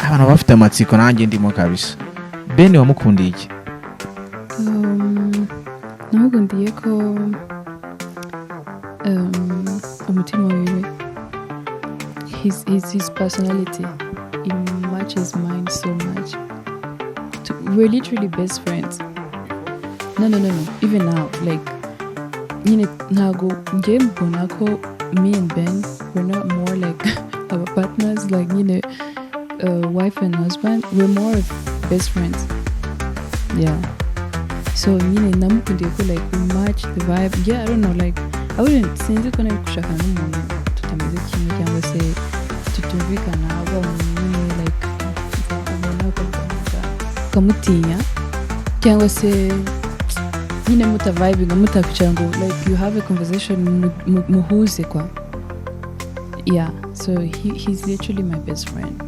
Abantu bafite amatsiko, nanjye ndimo kabisa. Ben wamukundiye iki? Namukundiye ko umutima wiwe, his personality, it matches mine so much. We're literally best friends. No, even now, like nyine ntago njye mbona ko me and Ben, we're not more like our partners, like nyine wife and husband. We're more of best friends, yeah. So nyine namukundiye ko like we match the vibe. Yeah, I don't know, like I wouldn't, sinzi ko nari gushakana n'umuntu tutameze kimwe cyangwa se tutumvikana, wa muntu nyine like ubona ukamutinya cyangwa se nyine mutavibinga, mutakwicara ngo like you have a conversation, muhuze kwa. Yeah, so he's literally my best friend.